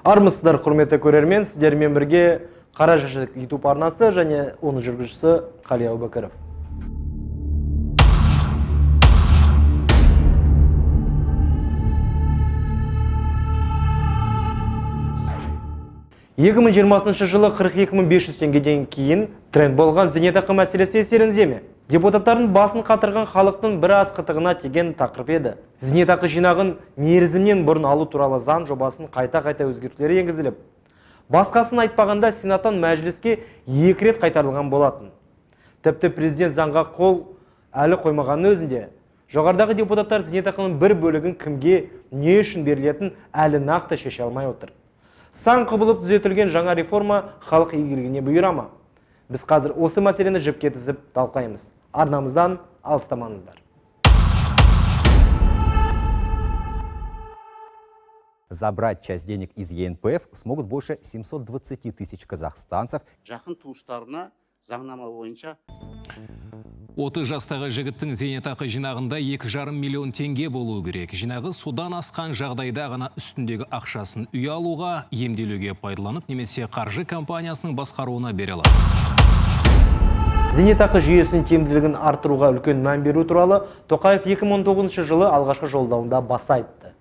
Армысыздар, құрметті көрермен, сіздермен бірге Қара жәшік YouTube арнасы және оның жүргізушісі Қали Әубәкіров. 2020 жылы 42 500 теңгеден кейін тренд болған зейнетақы мәселесі естеріңізде ме? Депутаттардың басын қатырған, халықтың біраз қытығына тиген тақырып еді. Зейнетақы жинағын мерзімнен бұрын алу туралы заң жобасын қайта-қайта өзгертулер енгізіліп, басқасын айтпағанда, Сенаттан Мәжіліске екі рет қайтарылған болатын. Тіпті президент заңға қол әлі қоймағанның өзінде жоғарыдағы депутаттар зейнетақының бір бөлігін кімге, не үшін берілетінін әлі нақты шеше алмай отыр. Сан құбылып түзетілген жаңа реформа халық игілігіне бұйыра ма? Біз қазір осы мәселені жіпке тізіп талқылаймыз. Арнамыздан алыстамаңыздар. Забрать часть денег из ЕНПФ смогут больше 720 тысяч казахстанцев. Жақын туыстарына заңнама бойынша. 30 жастағы жігіттің зейнетақы жинағында 2,5 миллион теңге болуы керек. Жинағы содан асқан жағдайда ғана үстіндегі ақшасын үй алуға, емделуге пайдаланып немесе қаржы компаниясының басқаруына бере алады. Зейнетақы жүйесінің тиімділігін арттыруға үлкен мән беру туралы Тоқаев 2019 жылы алғашқы жолдауында баса айтты.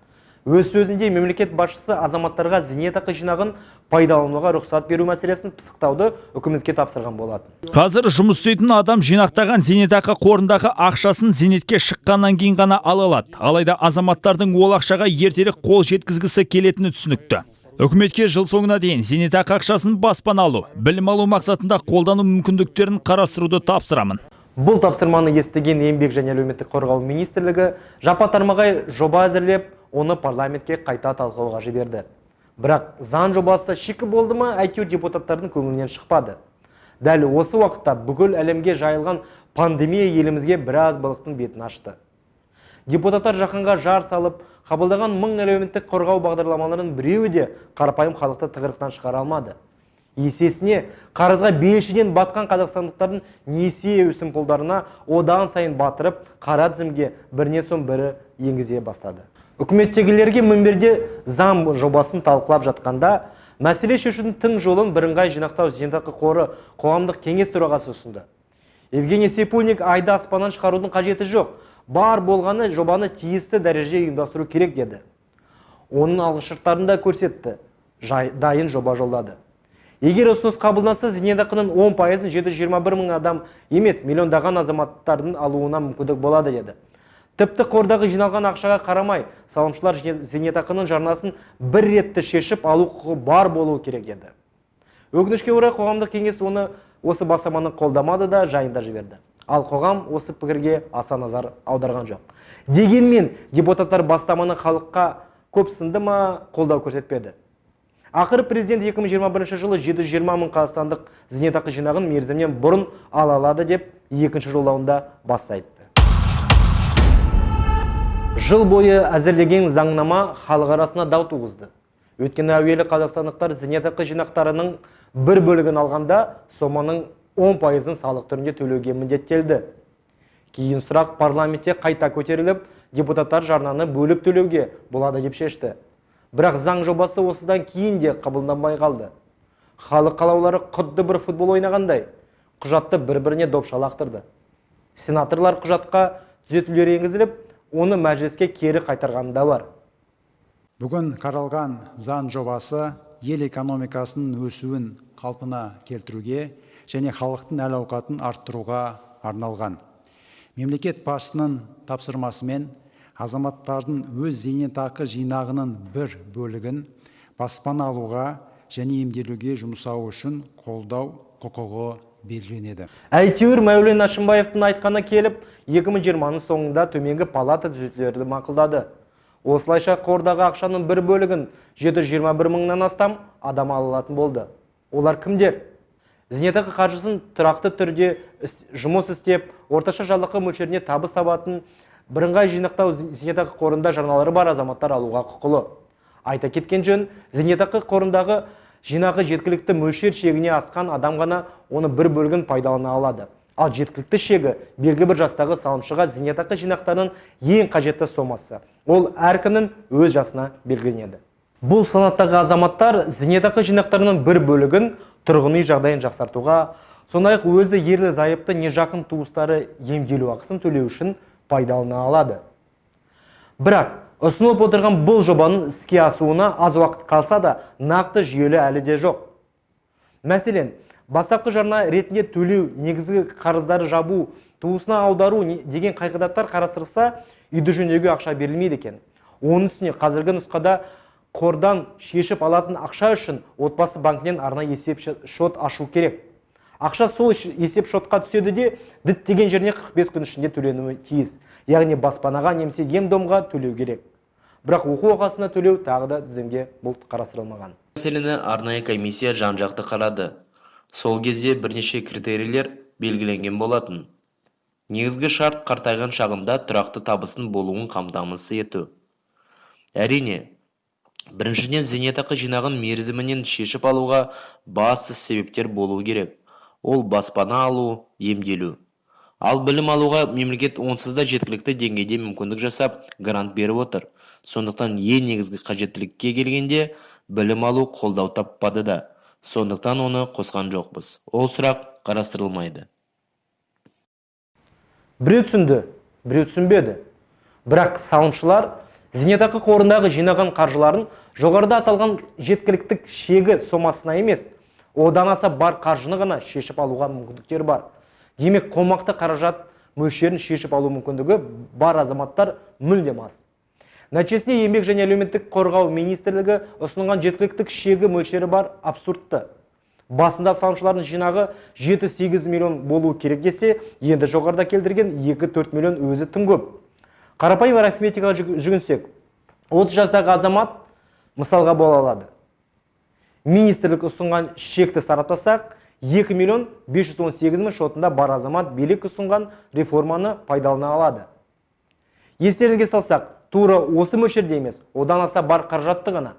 Өз сөзінде мемлекет басшысы азаматтарға зейнетақы жинағын пайдалануға рұқсат беру мәселесін пысықтауды үкіметке тапсырған болатын. Қазір жұмыс істейтін адам жинақтаған зейнетақы қорындағы ақшасын зейнетке шыққаннан кейін ғана ала алады. Алайда азаматтардың ол ақшаға ертерек қол жеткізгісі келетіні түсінікті. Үкіметке жыл соңына дейін зейнетақы ақшасын баспана алу, білім алу мақсатында қолдану мүмкіндіктерін қарастыруды тапсырамын. Бұл тапсырманы естіген Еңбек және әлеуметтік қорғау министрлігі жапа тармағай жоба әзірлеп, оны парламентке қайта талқылауға жіберді. Бірақ заң жобасы шикі болды ма, әйтеуір депутаттардың көңілінен шықпады. Дәл осы уақытта бүкіл әлемге жайылған пандемия елімізге біраз былықтың бетін ашты. Депутаттар жаһанға жар салып, қабылдаған мың әлеуметтік қорғау бағдарламаларының біреуі де қарапайым халықты тығырықтан шығара алмады. Есесіне қарызға белшеден батқан қазақстандықтардың несие өсімпұлдарына одан сайын батырып, қара тізімге бірінен соң бірі енгізе бастады. Үкіметтегілерге мінберде заң жобасын талқылап жатқанда мәселе шешудің тың жолын Бірыңғай жинақтау зейнетақы қоры қоғамдық кеңес төрағасы ұсынды. Евгений Ципульник айды аспаннан шығарудың қажеті жоқ. Бар болғаны жобаны тиісті дәрежеде ұйымдастыру керек деді. Оның алғышарттарын да көрсетті. Дайын жоба жолдады. Егер ұсыныс қабылданса, зейнетақының 10 пайызын 721 мың адам емес, миллиондаған азаматтардың алуына мүмкіндік болады деді. Тіпті қордағы жиналған ақшаға қарамай, салымшылар зейнетақының жарнасын бір ретті шешіп алу құқығы бар болуы керек еді. Өкінішке орай, қоғамдық кеңес оны осы бастаманы қолдамады да, жайында жіберді. Ал қоғам осы пікірге аса назар аударған жоқ. Дегенмен депутаттар бастаманы халыққа көп сынды ма, қолдау көрсетпеді. Ақыры президент 2021 жылы 720 мың қазақстандық зейнетақы жинағын мерзімнен бұрын ала алады деп екінші жолдауында баса айтты. Жыл бойы әзірлеген заңнама халық арасына дау туғызды. Өйткені әуелі қазақстандықтар зейнетақы жинақтарының бір бөлігін алғанда соманың 10 пайызын салық түрінде төлеуге міндеттелді. Кейін сұрақ парламентте қайта көтеріліп, депутаттар жарнаны бөліп төлеуге болады деп шешті. Бірақ заң жобасы осыдан кейін де қабылданбай қалды. Халық қалаулылары құдды бір футбол ойнағандай құжатты бір-біріне допша лақтырды. Сенаторлар құжатқа түзетулер енгізіліп, оны мәжіліске кері қайтарғаны да бар. Бүгін қаралған заң жобасы ел экономикасының өсуін қалпына келтіруге және халықтың әл-ауқатын арттыруға арналған. Мемлекет басшысының тапсырмасымен азаматтардың өз зейнетақы жинағының бір бөлігін баспана алуға және емделуге жұмсау үшін қолдау құқығы белгіленеді. Әйтеуір Мәулен Әшімбаевтың айтқаны келіп, 2020-ның соңында төменгі палата түзетулерді мақұлдады. Осылайша қордағы ақшаның бір бөлігін 721 мыңнан астам адам ала алатын болды. Олар кімдер? Зейнетақы қаржысын тұрақты түрде жұмыс істеп, орташа жалақы мөлшеріне табыс табатын, бірыңғай жинақтау зейнетақы қорында жарналары бар азаматтар алуға құқылы. Айта кеткен жөн, зейнетақы қорындағы жинағы жеткілікті мөлшер шегіне асқан адам ғана оны бір бөлігін пайдалана алады. Ал жеткілікті шегі белгі бір жастағы салымшыға зейнетақы жинақтарының ең қажетті сомасы. Ол әркімнің өз жасына белгіленеді. Бұл санаттағы азаматтар зейнетақы жинақтарының бір бөлігін тұрғын үй жағдайын жақсартуға, сондай-ақ өзі ерлі зайыпты не жақын туыстары емделу ақысын төлеу үшін пайдалана алады. Бірақ ұсынылып отырған бұл жобаның іске асуына аз уақыт қалса да, нақты жүйелі әлі де жоқ. Мәселен, бастапқы жарна ретінде төлеу, негізгі қарыздары жабу, туысына аудару деген қағидаттар қарастырылса, үйді жөндеуге ақша берілмейді екен. Оның үстіне қазіргі нұсқада қордан шешіп алатын ақша үшін отбасы банкінен арнайы есеп шот ашу керек. Ақша сол есеп шотқа түседі де, діттеген жеріне 45 күн ішінде төленуі тиіс. Яғни баспанаға немесе ем-домға төлеу керек. Бірақ оқу ақысына төлеу тағы да тізімге бұлт қарастырылмаған. Мәселені арнайы комиссия жан-жақты қарады. Сол кезде бірнеше критерийлер белгіленген болатын. Негізгі шарт қартайған шағында тұрақты табысының болуын қамтамасыз ету. Әрине, біріншіден, зейнетақы жинағын мерзімінен шешіп алуға басты себептер болуы керек. Ол баспана алу, емделу. Ал білім алуға мемлекет онсыз да жеткілікті деңгейде мүмкіндік жасап, грант беріп отыр. Сондықтан ең негізгі қажеттілікке келгенде білім алу қолдау таппады да. Сондықтан оны қосқан жоқпыз. Ол сұрақ қарастырылмайды. Біреу түсінді, біреу түсінбеді. Бірақ салымшылар зейнетақы қорындағы жинаған қаржыларын жоғарыда аталған жеткіліктік шегі сомасына емес, одан аса бар қаржыны ғана шешіп алуға мүмкіндіктері бар. Демек, қомақты қаражат мөлшерін шешіп алу мүмкіндігі бар азаматтар мүлдем аз. Нәтижесінде Еңбек және әлеуметтік қорғау министрлігі ұсынған жеткіліктік шегі мөлшері бар абсурдты. Басында салымшылардың жинағы 7-8 миллион болуы керек десе, енді жоғарыда келтірген 2-4 миллион өзі тым көп. Қарапайым арифметикаға жүгінсек, 30 жастағы азамат мысалға бола алады. Министрлік ұсынған шекті сараптасақ, 2 миллион 518 мың шотында бар азамат билік ұсынған реформаны пайдалана алады. Естеріңізге салсақ, тура осы мөлшерде емес, одан аса бар қаражатты ғана.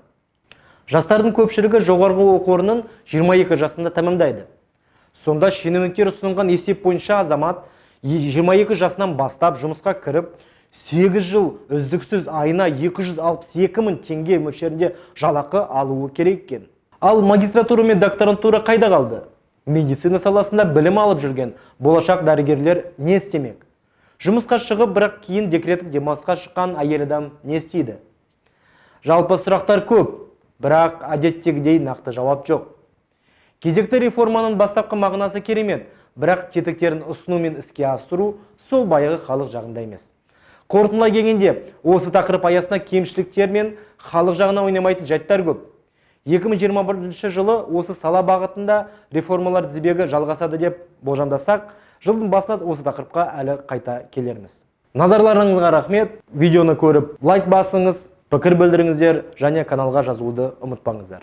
Жастардың көпшілігі жоғарғы оқу орнын 22 жасында тәмамдайды. Сонда шенеуніктер ұсынған есеп бойынша азамат 22 жасынан бастап жұмысқа кіріп, 8 жыл үздіксіз айына 262 мың теңге мөлшерінде жалақы алуы керек екен. Ал магистратура мен докторантура қайда қалды? Медицина саласында білім алып жүрген болашақ дәрігерлер не істемек? Жұмысқа шығып, бірақ кейін декреттік демалысқа шыққан әйел адам не істейді? Жалпы сұрақтар көп, бірақ әдеттегідей нақты жауап жоқ. Кезекті реформаның бастапқы мағынасы керемет, бірақ тетіктерін ұсыну мен іске асыру сол баяғы халық жағында емес. Қорытындылай келгенде, осы тақырып аясында кемшіліктер мен халық жағына ойнамайтын жайттар көп. 2021 жылы осы сала бағытында реформалар тізбегі жалғасады деп болжамдасақ, жылдың басында осы тақырыпқа әлі қайта келерміз. Назарларыңызға рахмет. Видеоны көріп лайк басыңыз, пікір білдіріңіздер және каналға жазылуды ұмытпаңыздар.